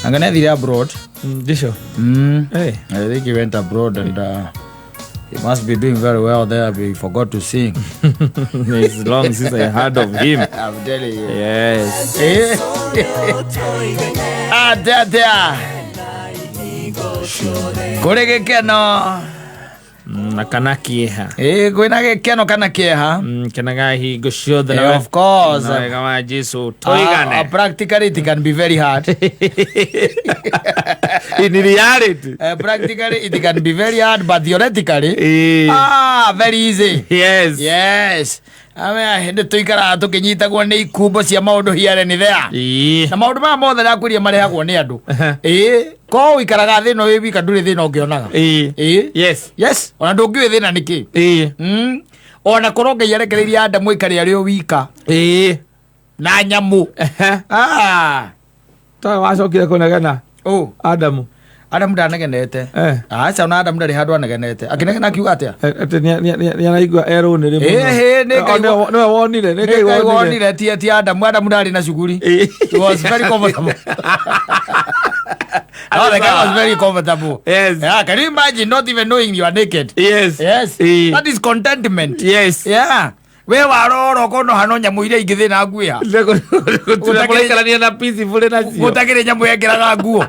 Anga nĩ athire abroad. Ndicio. Hey. I think he went abroad and he must be doing very well there, but he forgot to sing. It's long since I heard of him. I'm telling you. Yes. Atä atä kå rä gä keno. Na kana kieha. Ä kwä na gä keno kana kä eha. Kenaga hingo ciothe. Of course. Na wega wa Jesu tuigane. Practically it can be very hard. In reality. Practically it can be very hard, but theoretically very easy. Yes. Yes. Ame hĩndĩ tũikaraga tũkĩnyitagwo nĩ ikumbo cia maũndũ here and there. Na maũndũ maya mothe ndakwĩria marehagwo nĩ andũ. Ĩĩ, ko ũikaraga thĩ ĩno wĩ wika ndũrĩ thĩna ũngĩonaga. Ĩĩ. Yes. Yes, ona ndũngĩũĩ thĩna nĩ kĩ. Ona korwo Ngai arekereirie Adamu aikare arĩ o wika na nyamũ. Ah. Ta wacokire kũnegena Oh, Adamu. Adamu ndanegenete. Aca, ona Adamu ndarĩ handũ anegenete. Akĩnegena akiuga atĩa? Atĩ nĩ araigua erũ nĩ rĩ. Ĩhĩ, nĩ Ngai Nĩwe wonire, nĩ Nĩ Ngai Ngai wonire. wonire ti Adamu. Adamu ndarĩ na cuguri. He was very comfortable. No, the guy was very comfortable. Yes. Yeah, can you imagine not even knowing you are naked? Yes. Yes. That is contentment. Yes. Yeah. We warora ũkona hano nyamũ iria ingĩ thĩna nguĩa. Gũtirĩ mũraikarania na peaceful nacio. Gũtakĩrĩ nyamũ yekĩraga nguo.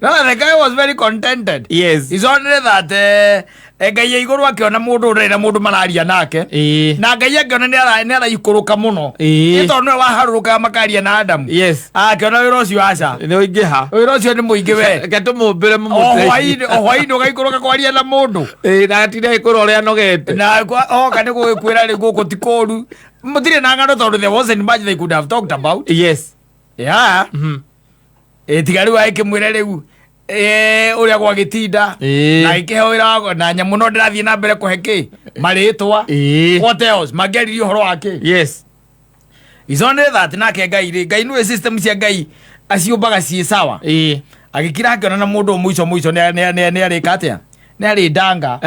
No, the guy was very contented. Yes. It's only that Ngai ya igũrũ akĩona mũndũ ũrĩ na mũndũ mararia nake. Na Ngai akĩona nĩ araikũrũka mũno. Nĩ tondũ nĩwe waharũrũkaga makaria na Adamu. Yes. Akĩona wĩra ũcio aca. Nĩ ũingĩha. Wĩra ũcio nĩ mũingĩ we. Reke tũmũmbĩre O mũmũteithie. hwaĩ-inĩ ũgaikũrũka kwaria na mũndũ. Na atinda agĩkwĩra ũrĩa anogete. Na oka nĩ gũgĩkwĩra rĩu gũkũ ti kũũru. Mũtirĩ na ng'ano tondũ there wasn't much they could have talked about. Yes. Yeah. Tiga rĩu agĩkĩmwĩra rĩu ũrĩa gwagĩtinda. Na gĩkĩheo wĩra wa na nyamũ no ndĩrathiĩ na mbere kũhe kĩ marĩtwa. What else mangĩaririe ũhoro wa kĩ? Yes. It's only that nake Ngai rĩ, Ngai nĩwe system cia Ngai aciũmbaga ciĩ sawa. Agĩkira akĩona na mũndũ ũyũ mũico mũico nĩ arĩka atĩa, nĩ arĩ ndanga.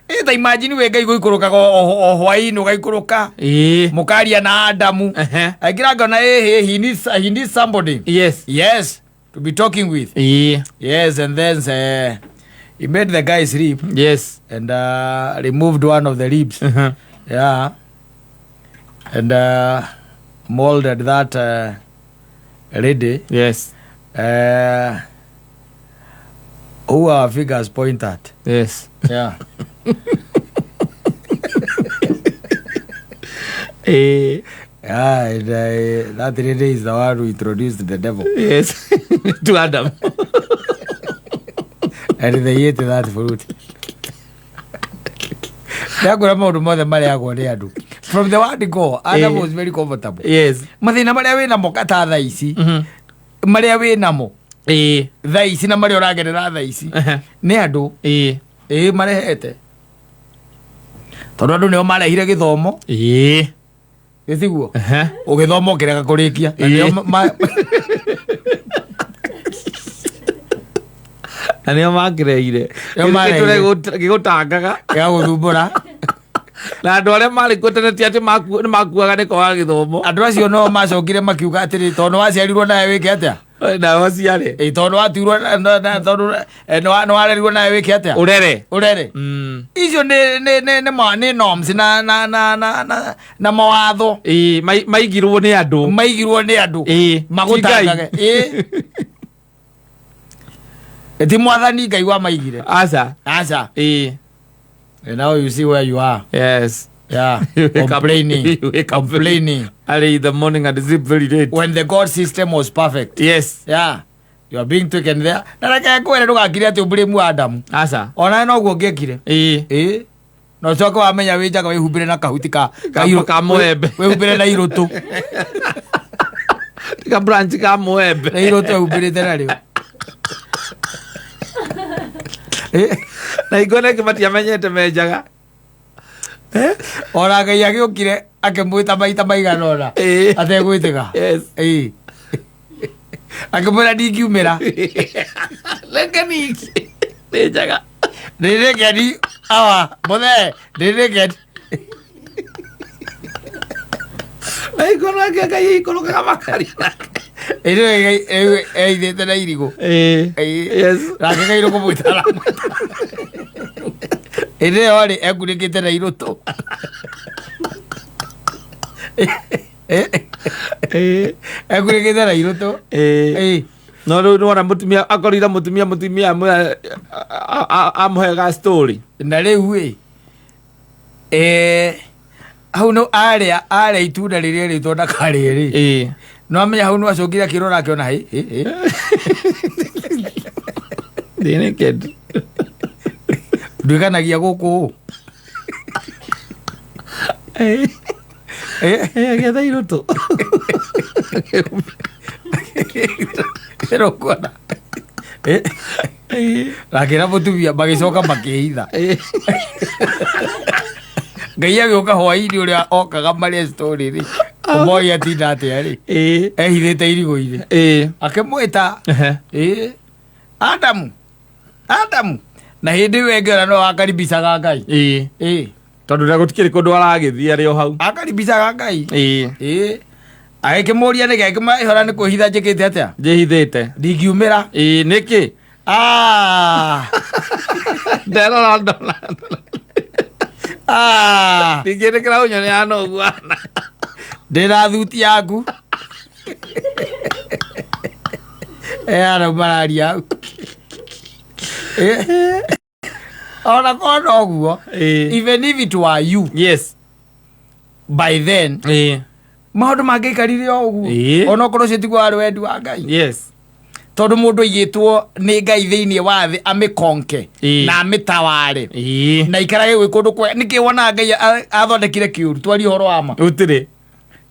Ĩ ta imagine we Ngai gũikũrũkaga o hwaĩ-inĩ ũgaikũrũka mũkaria na Adamu. Agĩkira akĩona ĩhĩ he needs somebody. Yes. Yes, to be talking with. Yes, and then he made the guy sleep and removed one of the ribs. Yeah. And molded that lady. Yes. Who our figures point at. Yes. Yeah. Yeah, and that lady is the one who introduced the devil. Yes. To Adam. And they ate that fruit. Ndakũra maũndũ mothe marehagwo nĩ andũ. From the word go, Adam was very comfortable. Yes. Mathĩna marĩa wĩ namo kata thaa ici, marĩa wĩ namo thaa ici na marĩa ũragerera thaa ici nĩ andũ ĩĩ marehete, tondũ andũ nĩo marehire gĩthomo. Gĩtiguo ũgĩthoma ũkĩrega kũrĩkia na nĩo Na nĩo makĩrehire. Nĩo marehire. Gĩgũtangaga. Gĩgagũthumbũra. Na andũ arĩa marĩ kuo tene ti atĩ nĩ makuaga nĩ kwaga gĩthomo. Andũ acio no macokire makiuga atĩrĩ, tondũ waciarirwo nawe wĩke atĩa? Nao ciarĩ. Ĩ, tondũ watuirwo tondũ nĩ warerirwo nawe wĩke atĩa? Ũrere. Ũrere. Icio nĩ norms na mawatho. Ĩĩ, maigirwo nĩ andũ. Maigirwo nĩ andũ. Magũtangage. Ti Ngai. Ĩ ti mwathani Ngai wamaigire. Aca. Aca. Ĩĩ. And now you see where you are. Yes. Yeah. You wake up- Complaining. You wake up Complaining. early in the morning and sleep very late. When the God system was perfect. Yes. Yeah. You are being taken there. Na reke ngwĩre ndũgakire atĩ ũblame Adamu. Aca. Onawe noguo ũngĩekire. Ĩĩ. Ĩĩ. Na ũcoke wamenya wĩ njaga wĩhumbĩre na kahuti ka Ka mũembe. Wĩhumbĩre na irũtũ. Ka branch ka mũembe. Na irũtũ ehumbĩrĩte narĩo. Ĩĩ. Na hingo ĩno ĩngĩ matiamenyete menjaga. Ona Ngai agĩũkire akĩmwĩta maita maigana ũna ategwĩtĩka. Yes. Ĩĩ. Akĩmwĩra ndingiumĩra. Reke ningĩ. Nĩ njaga. Ndĩ naked awa mũthee ndĩ naked. Na ikoro nake Ngai ikũrũkaga makaria nake. Ĩrĩ eithĩte na irigũ. Ĩĩ. Yes. Nake Ngai nĩ kũmwĩta aramwĩta. Ĩrĩ ĩyo rĩ ekunĩkĩte na irũtũ. Ĩĩ. Ekunĩkĩte na irũtũ. Ĩĩ. Ĩĩ. No rĩu nĩwona mũtumia akorire mũtumia mũtumia amwe amũhega story. Na rĩu ĩ hau no arĩa arĩa itunda rĩrĩa rĩtwo ndakarĩe rĩ. Ĩĩ. No amenya hau no acokire akĩrora akĩona hĩ hĩ hĩ. Ndĩ naked. Nduĩkanagia gũkũ. Ĩĩ. Ĩ. Ĩĩ agĩetha irũtũ. Ĩrũkuona. Ĩ. Ĩĩ. Nakĩra mũtumia magĩcoka makĩhitha. Ĩĩ. Ngai agĩũka hwainĩ ũrĩa okaga marĩa story rĩ. Ũmoĩ atinda atĩa rĩ. Ĩĩ. Ehithĩte irigũ-inĩ. Ĩĩ. Akĩmwĩta. Ehe. Ĩ. Adamu. Adamu. Na hĩndĩ ĩyo ĩngĩ ona no akaribicaga Ngai. Ĩĩ. Ĩ. Tondũ na gũtikĩrĩ kũndũ aragĩthiĩ arĩ o hau. Akaribicaga Ngai. Ĩĩ. Ĩ. Agĩkĩmũria nĩkĩ akĩmahora nĩ kwĩhitha njĩkĩte atĩa? Njĩhithĩte. Ndingiumĩra. Ĩĩ nĩkĩ? Ah. Nderora ndona. Ah. Ndingĩtĩkĩra ũnyone hana ũguo hana. Ndĩna thuti yaku. Ara mararia hau. Eh. Ona korwo noguo. Ĩĩ. Even if it were you Yes. by then Ĩĩ. maũndũ mangĩikarire o ũguo. Ĩĩ. Ona okorwo ũcio tiguo warĩ wendi wa Ngai. Yes. Tondũ mũndũ aigĩtwo nĩ Ngai thĩinĩ wa thĩ amĩkonke Ĩĩ. na amĩtaware Ĩĩ. na ikarage gwĩ kũndũ kwega. Nĩkĩ wonaga Ngai athondekire kĩũru? Twarie ũhoro wa ma. Gũtirĩ.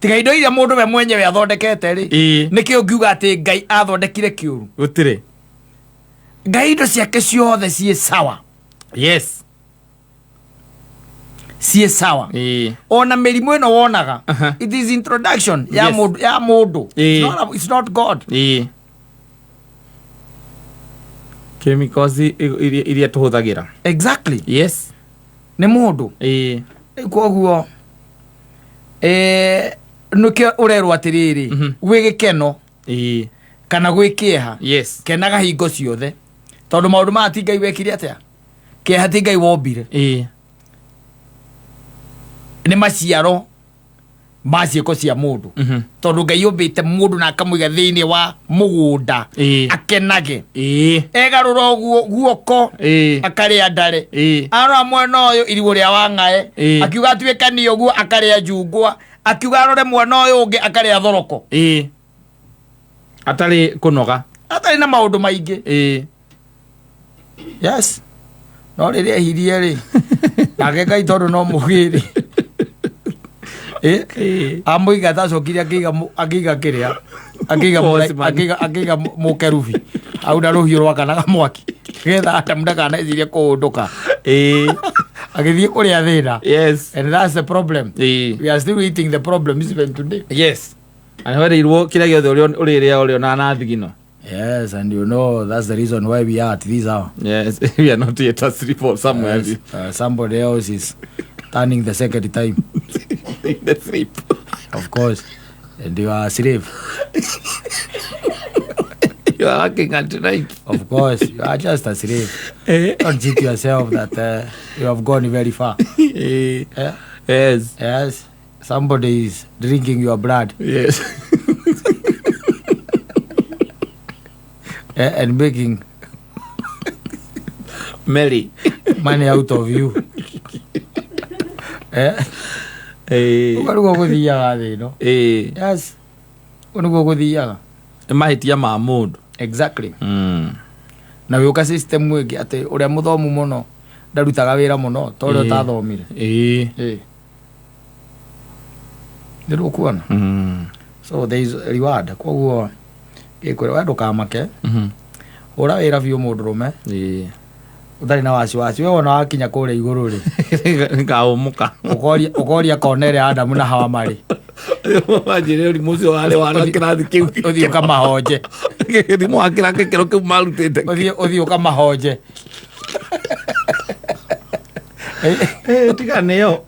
Tiga indo iria mũndũ we mwenyewe athondekete rĩ. Ĩĩ. Nĩkĩ ũngiuga atĩ Ngai athondekire kĩũru? Gũtirĩ. Ngai indo ciake ciothe ciĩ sawa. Yes. Ciĩ sawa. Ĩĩ. Ona mĩrimũ ĩno wonaga. Aha. It is introduction ya Yes. mũndũ ya mũndũ. Ĩĩ. It's not God. Ĩĩ. Chemicals iria tũhũthagĩra. Exactly. Yes. Nĩ mũndũ. Ĩĩ. Rĩu koguo nĩkĩo ũrerwo atĩrĩrĩ gwĩ gĩkeno Ĩĩ. kana gwĩ kĩeha. Yes. Kenaga hingo ciothe tondũ maũndũ maya ti Ngai wekire atĩa. Kĩeha ti Ngai wombire. Ĩĩ. Nĩ maciaro ma ciĩko cia mũndũ. Tondũ Ngai ombĩte mũndũ na akamũiga thĩinĩ wa mũgũnda Ĩĩ. akenage. Ĩĩ. Egarũra ũguo guoko Ĩĩ. akarĩa ndare. Ĩĩ. Arora mwena ũyũ irigũ rĩa wang'ae. Ĩĩ. Akiuga atuĩkanie ũguo akarĩa njungwa. Akiuga arore mwena ũyũ ũngĩ akarĩa thoroko. Ĩĩ. Atarĩ kũnoga. Atarĩ na maũndũ maingĩ. Ĩĩ. Yes. No rĩrĩa ehirie rĩ nake Ngai tondũ no mũgĩ rĩ. Ĩ. Ĩĩ. Amũigata acokire akĩiga akĩiga kĩrĩa akĩiga Postman. akĩiga mũkerubi hau na rũhiũ rwakanaga mwaki nĩgetha Adamu ndakanecirie kũũndũka. Ĩĩ. Agĩthiĩ kũrĩa thĩna. Yes. And that's the problem. Ĩĩ. We are still eating the problems even today. Yes. Na nĩwereirwo kĩrĩa gĩothe ũrĩrĩa ũrĩonaga na thigino. Yes, and you know that's the reason why we are at this hour. Yes, we are not yet asleep or somewhere. Yes, somebody else is turning the second time. In the sleep. Of course. And you are asleep. You are working at night. Of course, you are just asleep. Don't cheat yourself that you have gone very far. Eh. Eh? Yes. Yes. Somebody is drinking your blood. Yes. And making Mary. money out of you. Eh? Eh. Ũguo nĩguo gũthiaga thĩ ĩno. Eh. Yes. Ũguo nĩguo gũthiaga. Nĩ mahĩtia ma mũndũ. Exactly. Na gĩũka system ĩngĩ atĩ ũrĩa mũthomu mũno ndarutaga wĩra mũno ta ũrĩa Ĩĩ. ũtathomire. Ĩĩ. Ĩĩ. Nĩ rũkuona. So there is a reward. Koguo gĩkwĩra we ndũkamake. Hũra wĩra biũ mũndũrũme. Ĩĩ. Ũtarĩ na wasiwasi. We wona wakinya kũrĩa igũrũ rĩ. Nĩkaũmũka. Ũkoria kona ĩrĩa Adamu na Hawa marĩ. Wanjĩre ũrimũ ũcio warĩ wa kĩrathi kĩu. Ũthiĩ ũkamahonje. Ũrimũ wa kĩrathi kĩro kĩu marutĩte. Ũthiĩ ũkamahonje. Tiga nĩyo.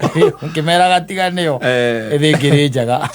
Ngĩmeraga tiga nĩyo. Eh. Ĩthĩ ngĩrĩ njega.